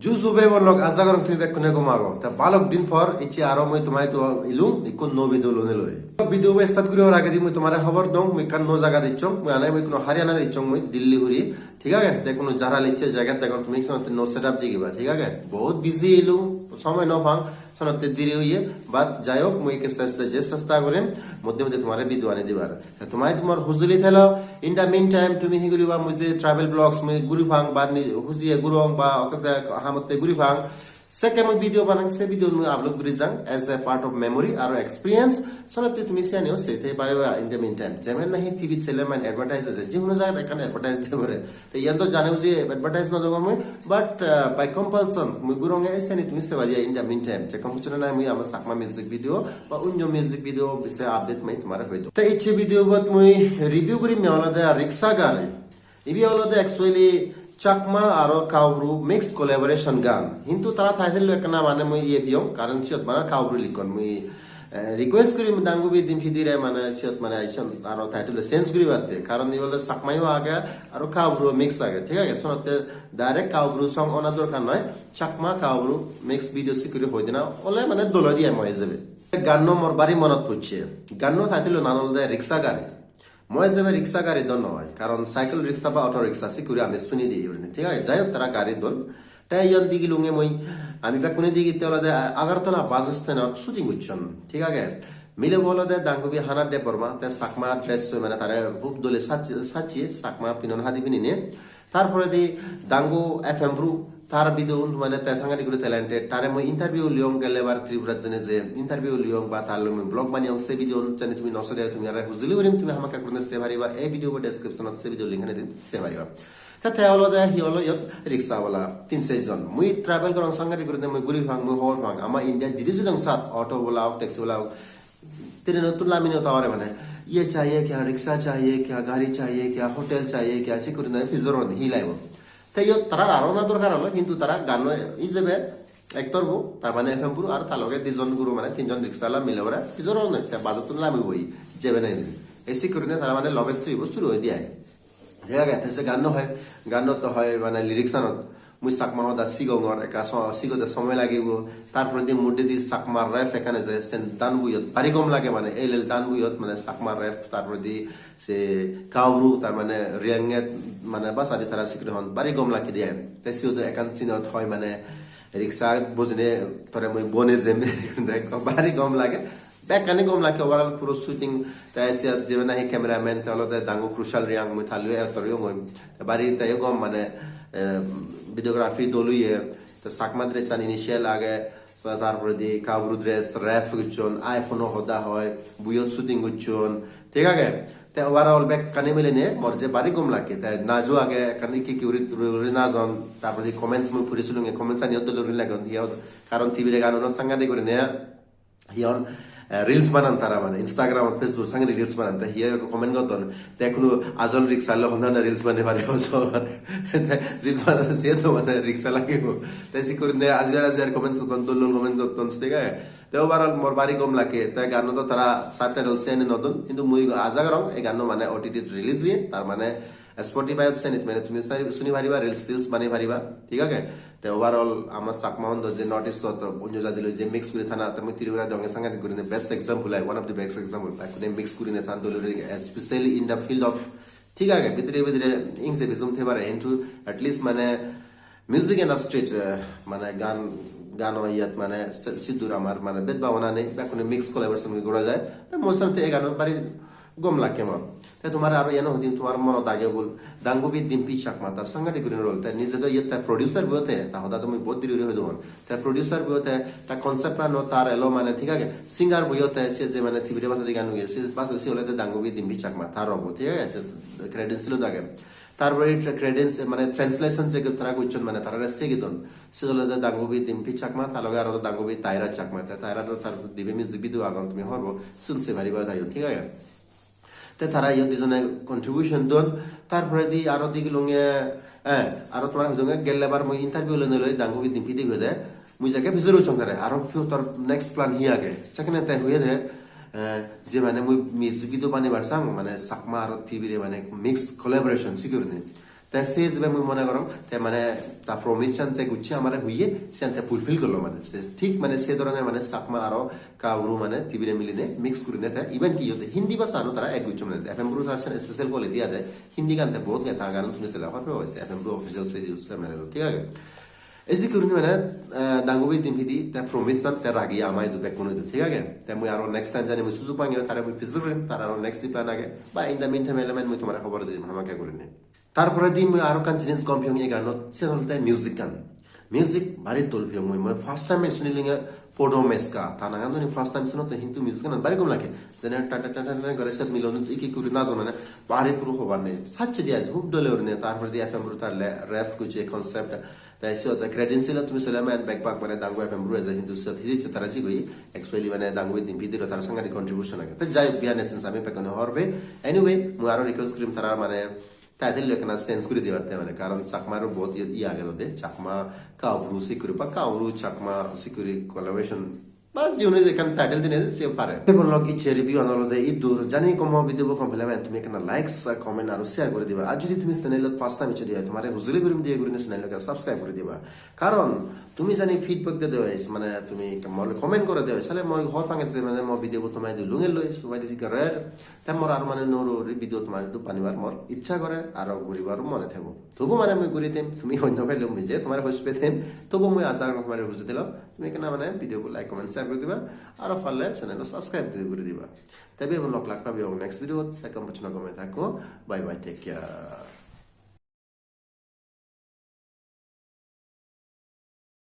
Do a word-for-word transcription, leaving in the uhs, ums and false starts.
Ju ju bhei bon lok, aja gorong tumi bekkune gom ago. Ta balok din por icche aro mui tomai to ilung ikko nuo video lone loi. Video bo start guribar agedi mui tomare hobor dong, mui ekkan nuo jagat icchong, mui anai mui ekko Haryana icchong, mui Delhi huri, thik age? Te ekko jara icche jagat degor tumi, senotte nuo setup degiba, thik age? Bahut busy ilung, somoy no pang, senotte deri oye, but jai hok mui ikke chesta, je chesta gorim, moddhe moddhe tomare video ani dibar. Te tomai tomar hujuli thelo, in the meantime tumi hi guriba, mui je travel vlogs mui guri pang ba ni-, hujiye gurong ba okkede hamotte guri pang, sekke mui video banang, se video mui upload guri jang as a part of memory aro experience. Senotte tumi siyaniyo sei thei pariba in the meantime. Jemon nahi T V channel mane advertise ase, je hono jagat ekkan advertise de pare. Te iyan do jane buji advertise no degong mui, but, uh, by compulsion mui guronge, seni tumi seba diya in the meantime. Je compulsion na mui ama Chakma music video ba onyo music video bise update mui tomare hoi dong. Te icche video bot mui review gurim olode rickshaw gari. Ibe olode actually Chakma aro Kaubru mixed collaboration gan. Hintu tara title lo ekkana mane mui iye piyong, karon siyot mane Kaubru likkon. Mui, eh, request gurim Dangubi Dimpidire mane siyot mane aison aro title lo change guribatte. Karon ibe olode Chakma yo age aro Kaubru mix age, thik age? Senotte direct Kaubru song ona dorkar noi. Chakma Kaubru mix video sik guri hoi dena ole mane dol oi diye mo ijebe. Ganno mor bari monot pocche. Ganno title lo nan olode Rickshaw Gari. Mo ijebe rickshaw gari do noi, karon cycle rickshaw ba auto rickshaw sik guri ami suni di gurinei, thik age? Jai hok, tara gari don. Te iyan degilunge mui, ami bekkune degi te olode Agartala bus stand-ot shooting gocchon, thik age? Milebo olode Dangubi Hana Debbarma, te Chakma dress-oi mane tare hub dole saj-, sajje, Chakma pinon hadi pinine. Tar poredi Dangu F M Bru, tar video un mane te sangadik guri talented. Tare mui interview liyong, gelle bar Tripura jene je interview liyong ba tar loi mui vlog baneyong, se video un jene tumi no sede tumi aro hujuli gurim, tumi hamakkai gurinei sei pariba. Ei video bo description-ot se video link ani dim, sei pariba. Te te olode hi olo iyot rickshaw wala tin ser jon. Mui travel gorong sangadik gurinei, mui guri pang, mui hobor pang. Ama India jidi jidong sat, auto wala ok, taxi wala ok, train-ottun lami no ta pare mane, "ये चाहिए क्या, रिक्शा चाहिए क्या, गाड़ी चाहिए क्या, होटल चाहिए क्या?" Sik gurinei pijor hon hi laibo. Te iyot tarar aro ona dorkar olo, hintu tara ganno ijebe actor bo, tar mane F M Bru, aro ta loge dijon guro mane tinjon rickshaw wala mile pore pijor hon, te bus-ottun lamibo, jebe nei. Ei sik gurinei tara mane love story bo suru oi diye. Thik age? Te se ganno hoi, gannot to hoi mane lyrics anot, "Mui Chakma hoda sigongor, ekka so-, sigode somoy lagibo." Tar poredi moddedi Chakma rap ekkan eje, sen dan buyot bari gom lage mane, el el dan buyot mane Chakma rap, tar poredi se Kaubru, tar mane Riyanget mane bhasha di tara sik guri hon, bari gom lage de ai. Te siyot ekkan scene-ot hoi mane, "Rickshaw-t bojinei tore mui bone jem," bari gom lage. Bekkani gom lage overall puro shooting. Te siyot jebe nahi cameraman, te olode Dangu Krushal Reang, mui ta loi actor oyongoi. Te bari teyo gom mane, eh, videography dol oye. Te Chakma dress an initial age. So, tar poredi Kaubru dress, rap gocchon, iPhone-o hoda hoi, buyot shooting gocchon. Thik age? Te overall bekkani milinei mor je bari gom lage. Te najo age, ekkan ikki ikki guri, guri, guri najon. Tar poredi comments mui puri silunge, comments ani o dol guri lagon. Iyot karon Tibire ganunot sangadik gurinei hi hon, eh, reels banan tara mane, Instagram, Facebook sange reels banan, te hiye ekko comment gotton, "Te hono ajol rickshaw loi honna reels banei paribo so?" Te reels banan siye to mane rickshaw lagibo. Te sik gurinei ajar ajar comments gotton, dol dol comments gotton, thik age? Te overall mor bari gom lage, te ganno to tara subtitle seni no don, hintu mui aja gorong ei ganno mane O T T release oye, tar mane Spotify-ot senit mane tumi sari-, suni pariba, reels teels banei pariba, thik age? Te overall ama Chakma-un do je North East-ot onyo jadi loi je mix guri thana, te mui Tripura donge sangadik gurinei best example ai, one of the best example. Bekkune mix gurinei than dole guri, especially in the field of, thik age, bidire bidire ingse bijum thei pare, hintu at least mane music industry-t, eh, mane gan, gano iyot mane si-, siddur amar mane bed babona nei, bekkune mix collaboration guri gora jai. Te mui senotte ei gano bari gom lage mor. Te tomare aro iyano hodim, tomar monot age bol, Dangubi Dimpi Chakma, tar sangadik gurinei role. Te nije do iyot te producer bo te, ta hoda to mui bahut diri guri hoi dongor. Te producer bo te, ta concept-ano tar elo mane, thik age, singer bo te, se je mane Tibire bhasha di gan oye, se bhasha se olode Dangubi Dimpi Chakma, tar obo, thik age, se credits-lo do age. Tar pore credits, mane translation je tara gocchon, mane tarare se gidon. Se olode Dangubi Dimpi Chakma, ta loge aro Dangubi Taira Chakma. Te Taira do tar dibe music video agon, tumi hobor po, sun sei pariba tayo, thik age? Te tara iyot dijone contribution don. Tar poredi aro digilunge, eh, aro tomare hoi donge gelle bar mui interview loi niloi Dangubi Dimpi di hoide. Mui jage pijor uchong tare, aro pure tor next plan hi age? Sekkene te hoyede, eh, je mane mui music video banebar sang, mane Chakma aro Tibire mane mix collaboration sik gurinei. Te se hisabe mui mone gorong, te mane ta promise chan te gucche amare huye, siyan te fulfill gorlo mane. Se thik mane se dhoroner mane Chakma aro Kauru mane Tibire miline mix gurine te even ki hote Hindi bhasha ano tara add gucche mane. F M Bru tar siyan special quality age, Hindi gan te bahut ge ta gan tumi sele hobor pebe hoise, F M Bru official se use mane, thik age? Esi gurinei mane, eh, Dangubi Dimpidi te promise an te ragi ama idu bekkun idu, thik age? Te mui aro next time jani mui sujug pange tare mui visit gurim, tar aro next plan age. Ba in the meantime element mui tomare hobor di dim hamakkai gurinei. Tar poredi mui aro ekkan jinis gom peyong ei ganot, siyan olode music gan. Music bari dol peyong mui, mui first time sunilinge Podo Meska, ta nangan doni first time sunotte hintu music gan bari gom lage. Jene ta ta ta ta ta gore siyot milon ikki guri najon mane bari puro hobar nei. Sacche di aaj hub dole gurinei, tar poredi F M Bru tar le rap gochche concept. Te siyot credential tumi sele mane bek bak mane Dangu F M Bru eje, hintu siyot hijicche tara jigoi. Actually mane Dangubi Dimpidi ro tar sanghatik contribution age. Te jai hok, behind the scenes ami bekkune hobor pei. Anyway, mui aro request gurim tara mane title lo ekkena change guri dibatte mane, karon Chakma ro bahut iye, iye age de, Chakma Kauru sikuri ba Kauru Chakma sikuri collaboration. Ba jiyune ekkan title dine se pare. Te bolok icche review an olode iddur, jani gom video bo gom pele mane tumi ekkena like, sa-, comment aro share guri diba. Ar jodi tumi channel ot first time ecche de oi, tomare hujuli gurim diye gurinei channel lokke subscribe guri diba. Karon tumi jani feedback de de oi, mane tumi mor comment gore de oi, sale mor hobor pange je mane mor video bo tomai idu lungel loi, tomai idu gore. Te mor aro mane nuo nuo guri video tomar idu banibar mor iccha gore, aro guribar mone thebo. Tobu mane mui guri dim, tumi honno pele mui je tomare hoj pe dim, tobu mui aja gorong tomare huji dilong. Tumi ekkena mane video bo like, comment, share guri diba, aro parle channel o subscribe guri diba. Te bebonlok lak pabi next video, te kom bochno gome thakko. Bye bye, take care.